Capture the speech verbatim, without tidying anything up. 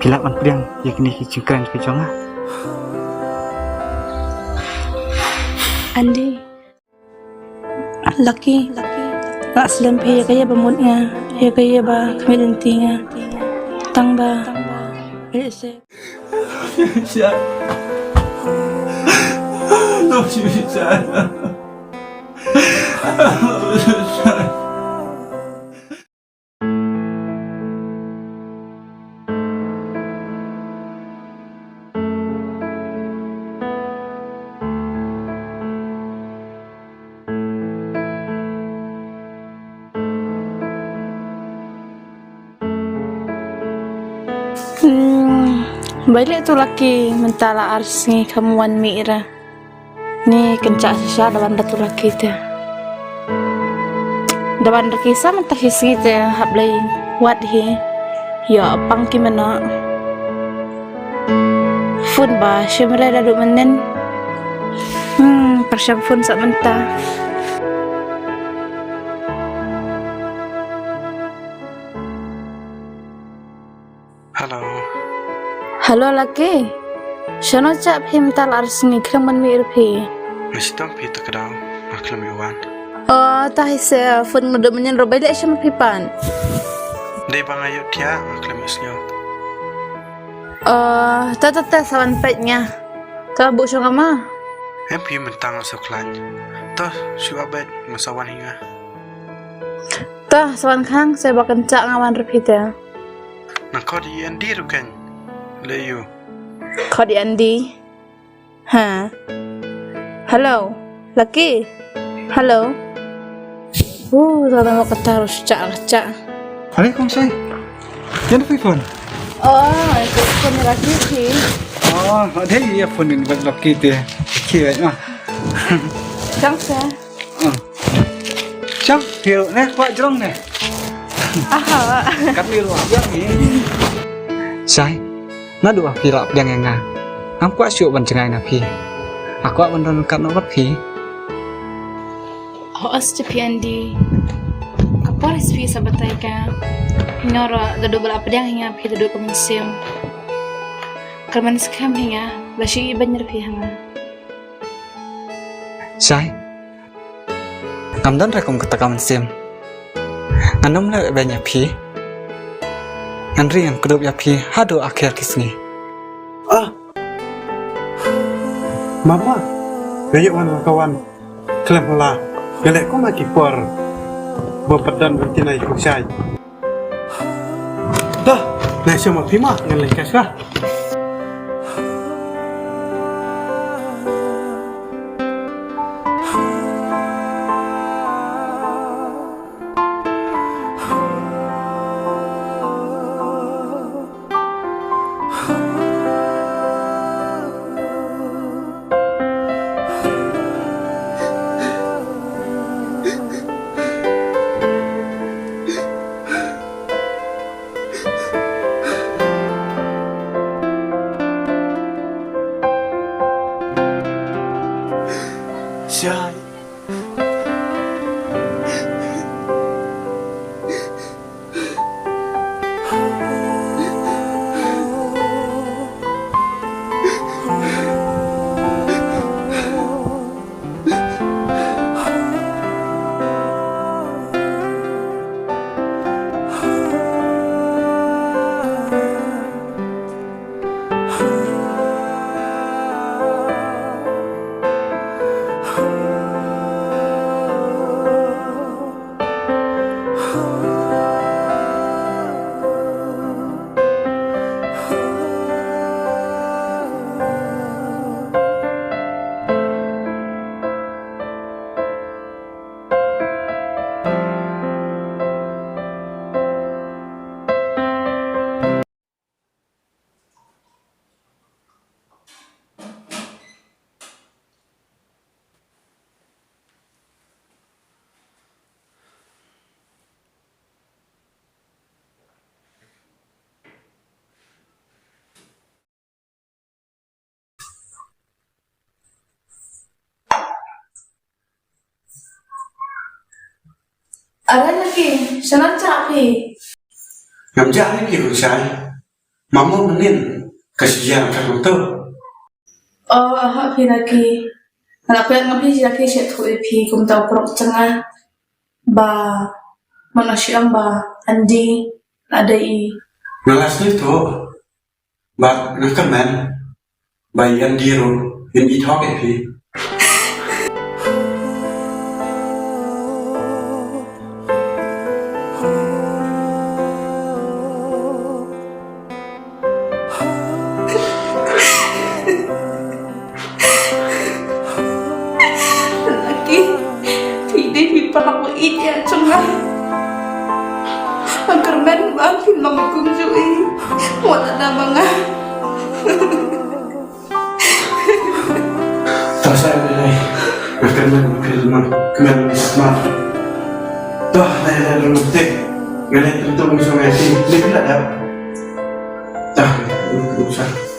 Phi lah ban pdiang ïa kine ki jingkren ka jong nga. Andy. Lucky. Nga slem phi ïa kaei ba mut nga, ïa kaei ba khmih lynti nga. Tang ba. Hmm, balei tu Lucky mynta la ar sngi kam wan mih ruh. Ni kynjah shisha da wan da tu Lucky te. Da wan da ki sa mynta shi sngi te hap lei wad hi. Ïoh pang ki mano. Phone ba shim re da du mynnin. Hmm, pyrshang phone sa mynta. Hello. Hello Lucky. Shano cha phi mynta la ar sngi khlem ban mih ruh phi. Nga shitom phi ta ka daw, nga khlem ïoh wan. Oh, ta hi se phone madu mynnin ruh balei shano phi pan. Dei ba nga ïoh thiah nga khlem ïoh sngew. Oh, ta ta ta sa wan peit nga. Ta bu shong ama. Em phi mynta nga sa khlaiñ. Ta shu abet nga sa wan hi nga. Ta sa wan khang se ba kan cha nga wan ruh phi te. Nang khot ïa Andy ruh kan. Le ïu. Khot ïa Andy. Ha. Hello. Lucky. Hello. Uh, ta ta mo kata ruh cha cha. Are kong sai. Ïa phi phone. Oh, ïa phone Lucky phi. Oh, ada ïa phone ni bad Lucky te. Ki wait ma. Chang sa. Chang, phi ne kwah jrong ne. Aha. Kat ni ruh yang ni. Sai. Naduh ba phi la pdiang ïa nga, ngam kwah shuh ban jngai na phi. Nga kwah ban don ryngkat noh bad phi. Hooid phi Andy. Ka por is phi sa batai ka. Nga ruh naduh ba la pdiang ïa nga phi naduh ka mynsiem. Ka mynsiem ïa nga la shu i ban ïa phi ha nga. Sai. Ngam don re kum kata ka mynsiem. Ngan ym leh beiñ ïa phi. Ngan ri ngan kdup ïa phi haduh akhir ki sngi. Ah. Mama. Nga ïoh wan ka wan. Khlem hla. Nga leh kum ha ki por. Ba padan ban tinai ku shai. Dah, nai sha ma phi ma, ngan leh ka sha. Are Lucky, shano cha phi? Ngam jah hi phi Khun Shai. Mamo manin ka sijia ka tu. Oh, ha phi laki. Nga la pek nga phi laki shet thu phi kum tau prok changa. Ba mana siang ba Andi ada i. Nga la sni tu. Ba nga kyrmen ba i Andi ruh in i thok e phi. Laki, phi dei phi pynlong ïa jong nga. Nga kyrmen ba phi long kumjuh i. Wat la da ba nga. Tah sa ïa lei. Nga kyrmen, kyrmen, kyrmen, kyrmen. Tah, lei, lei, lei, lei. Nga lei, tentu, musuh, lei, lei, lei, lei. Tah, lei, lei, lei.